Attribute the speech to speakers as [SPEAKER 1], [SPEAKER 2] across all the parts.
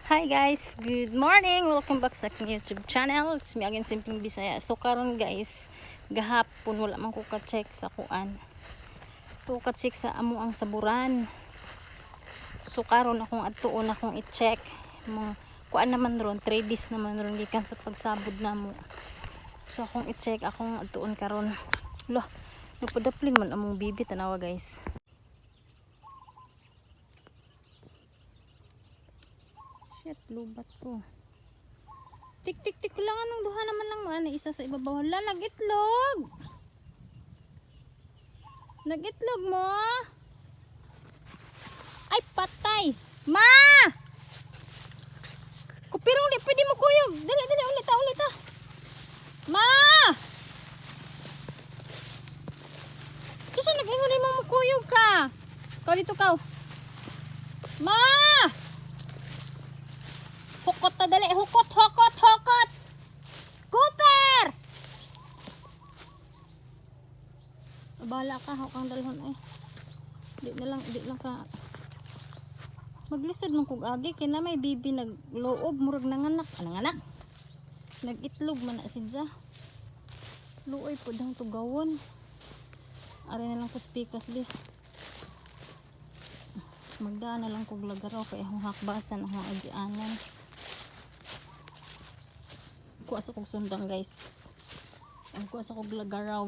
[SPEAKER 1] Hi guys, good morning. Welcome back sa aking YouTube channel. It's me again, Simpleng Bisaya. So karon guys, gahapon wala man ko ka-check sa kuan. To ka-check sa amo ang saburan. So karon akong adtuon, akong i-check. Mga kuan naman ron, 3 days naman ron gikan sa pagsabod namo. So akong i-check, akong adtuon karon. Lah, nagpadaplin man among bibi, tanawa guys. Shit, lubat ko. Tik tik tik lang, anong duha naman lang man isa sa ibabaw. Hala, nagitlog. Nagitlog mo. Ay, patay. Ma! Kupirong di pwede mo kuyog. Dali, dali, ulit ah, ulit ah. Ma! Kasi nag-ingon mo mukuyog ka. Kau dito kau. Ma! Hukot ta dali, hukot, hukot, hukot. Cooper! Bahala ka, hukang dalhon eh. Di na lang, di lang ka. Maglisod man kog agi kay na may bibi nagluob, murag nanganak. Ah, nanganak. Nagitlog man na sidya. Luoy pud ang tugawon. Ari na lang ko spikas di. Magdaan na lang kog lagaraw kay akong hakbasan akong agianan. Kuha sa kog sundang guys. Ang kuha sa kog lagaraw.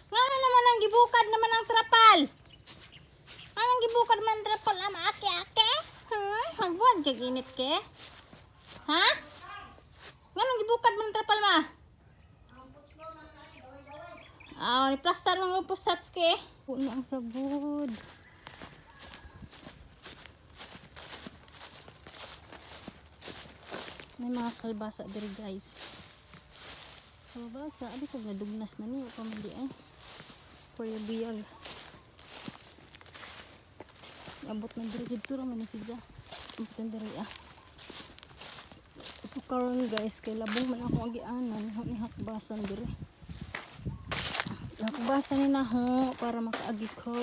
[SPEAKER 1] Nga na naman ang gibukad naman ang trapal. Anong gibukad man ang trapal ama ake ake? Hagbuan kag init ke? Ha? Nganong gibukad man ang trapal ma? Ah, ni plastar mga pusats ke. Puno ang sabod. May mga kalbasa diri guys. Kalbasa, abi kog nadugnas na niyo pa man di ay. Kuya biyag. Abot man diri didto ra man ni siya. Abot man diri ah. So karon guys, kay labong man ako agianan, ni hakbasan diri. Hakbasan ni naho para makaagi ko.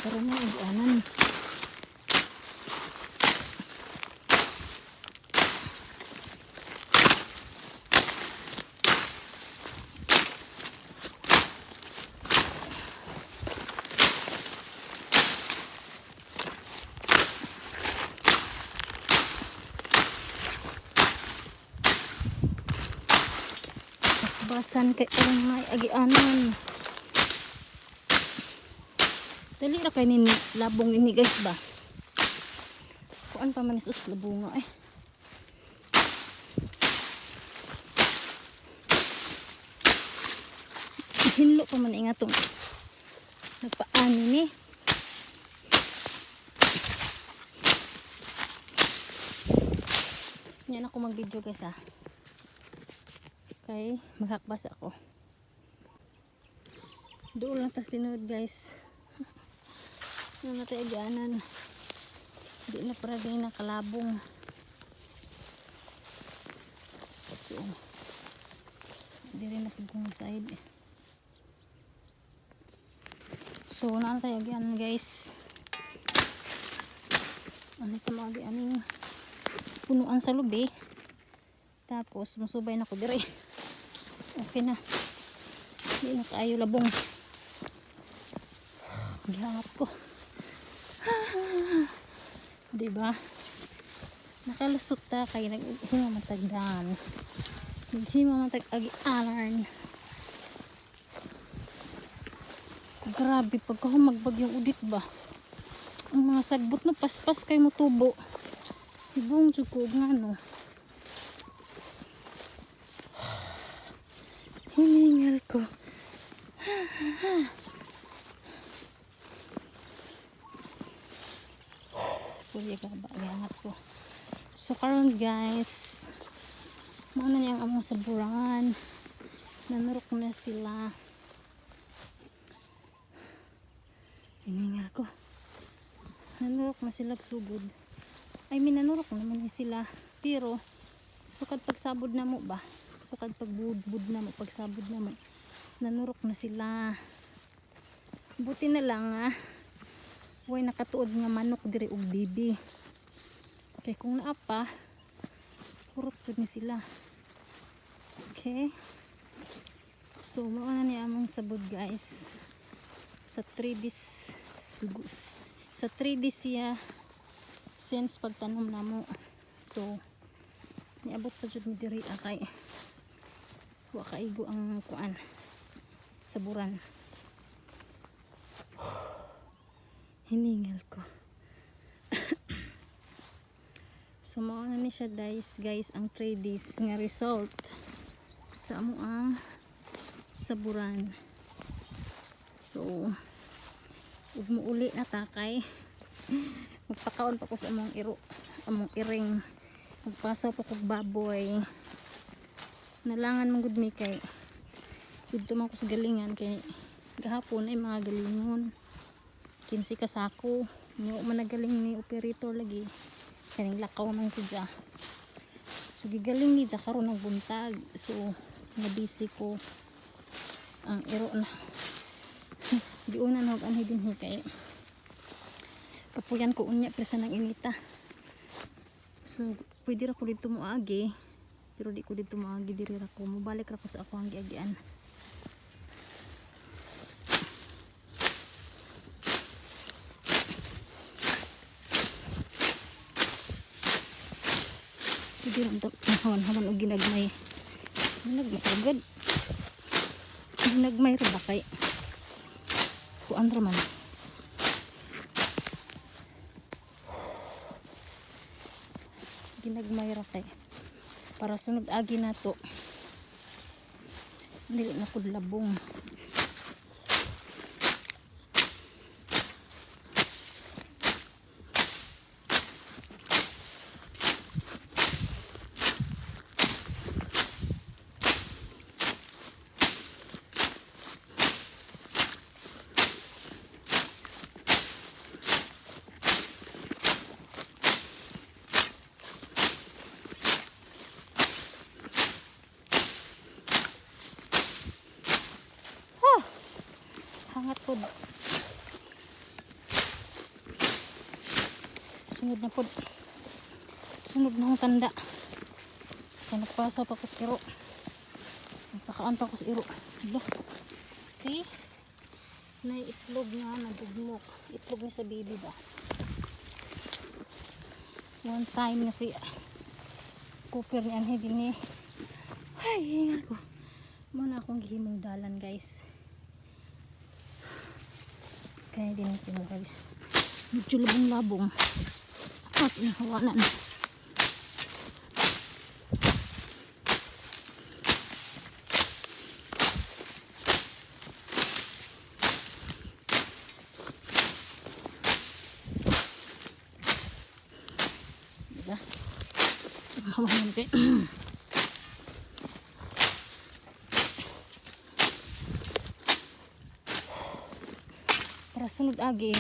[SPEAKER 1] Pero na agianan. Hakbasan kay aron may agianan. Dali ra kay ni labong ini guys ba. Kuan pa man is labonga eh. Hinlo pa man inga tong nagpaani ni. Yan ako mag-video guys ah. Kay maghakbas ako. Doon lang tas tinuod guys. Ano na tayo agianan. Di na para din nakalabong. So, di rin na kong side. So, na tayo agianan guys. Ano ito mga agianan? Punuan sa lubi. Tapos, musubay na ko dire. Okay na. Hindi na kaayo labong. Gihangat ko. Diba? Nakalusot ta kay naghimo man tagdan. Naghimo man tag agianan. Grabe pagka humagbag yung udit ba. Ang mga sagbot no paspas kay mo tubo. Ibong jud ko og ngano. Hiningal ko. Kuya ka ba gihangat ko. So karon guys, mao na niyang among saburan. Nanurok na sila. Hiningal ko. Nanurok na sila sugod. I mean, nanurok naman ni sila. Pero sukad pagsabod na mo ba? Sukad pagbudbud na mo, pagsabod na mo. Nanurok na sila. Buti na lang ah, way nakatuod nga manok diri og bibi. Kay kung naa pa, hurot jud ni sila. Okay. So mao na ni among sabod, guys. Sa 3 days sugus. Sa 3 days siya since pagtanom namo. So niabot pa jud mi diri ah, kay wa kaigo ang kuan, saburan. Hiningal ko. So mao na ni siya, guys, ang 3 days nga result sa amo ang saburan. So ug muuli na ta kay magpakaon pa ko sa among iro, among iring. Magpasaw pa kog baboy. Nalangan man gud mi kay didto man ko sa galingan, kay gahapon ay mga galingon 15 ka sako. Nyo man nagaling ni operator lagi, kaning lakaw man si Ja. So gigaling ni Ja karon ng buntag, so na busy ko ang iro na. Giuna na og anhi dinhi kay kapuyan ko unya presa ng inita. So pwede ra ko dito moagi, pero di ko dito moagi. Diri ra ko, mobalik ra ko sa ako ang giagian. Pwede ra hawan-hawan og ginagmay. Ginagmay agad, ginagmay ra ba kay kuan ra man. Ginagmay ra kay para sunod agi nato dili na kud labong. Oh, hangat pod. Sunod na pod. Sunod na akong tanda. Kaya nagpasa pa ko sa iro. Nagpakaan pa ko sa iro. Hala. See? May itlog nga nagugmok. Itlog ni sa baby ba? One time na si Cooper ni anhi din ni. Ay, hingal ko. Muna akong gihimong dalan, guys. Kaya din ito murag medyo labong-labong. At nahawa na na. Diba? Hawa na kayo. Para sunod agi.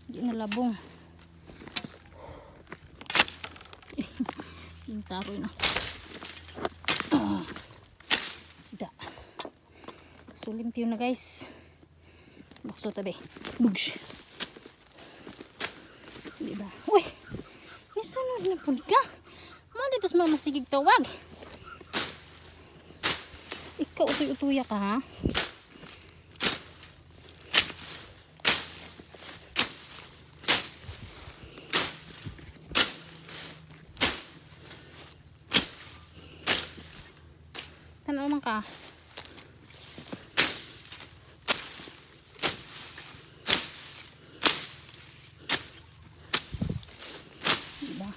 [SPEAKER 1] Di na labong. Yung taroy na. Ah. Da. So limpyo na, guys. Bukso tabi. Bugs. Di ba? Uy! Nisunod na pud ka. Mo dito sa mama sigig tawag. Ikaw, utoy-utuya ka ha? Tanaw man ka. Diba?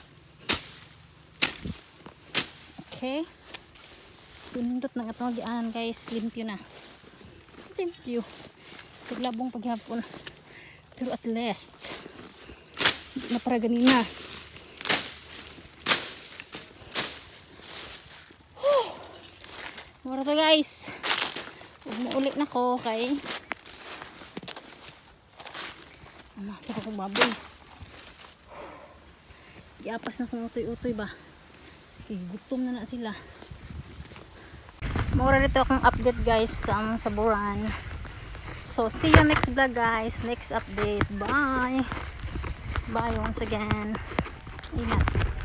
[SPEAKER 1] Okay. Sundot ng atong gianan, guys. Limpyo na. Limpyo. Siglabong paghapon. Pero at least, di na para ganina. Mura to, guys. Huwag mo ulit na ko kay Masok ako baboy. Giapas na kong utoy-utoy ba. Kay gutom na na sila. Mao ra dito akong update, guys, sa among saburan. So see you next vlog, guys. Next update. Bye. Bye once again. Ingat.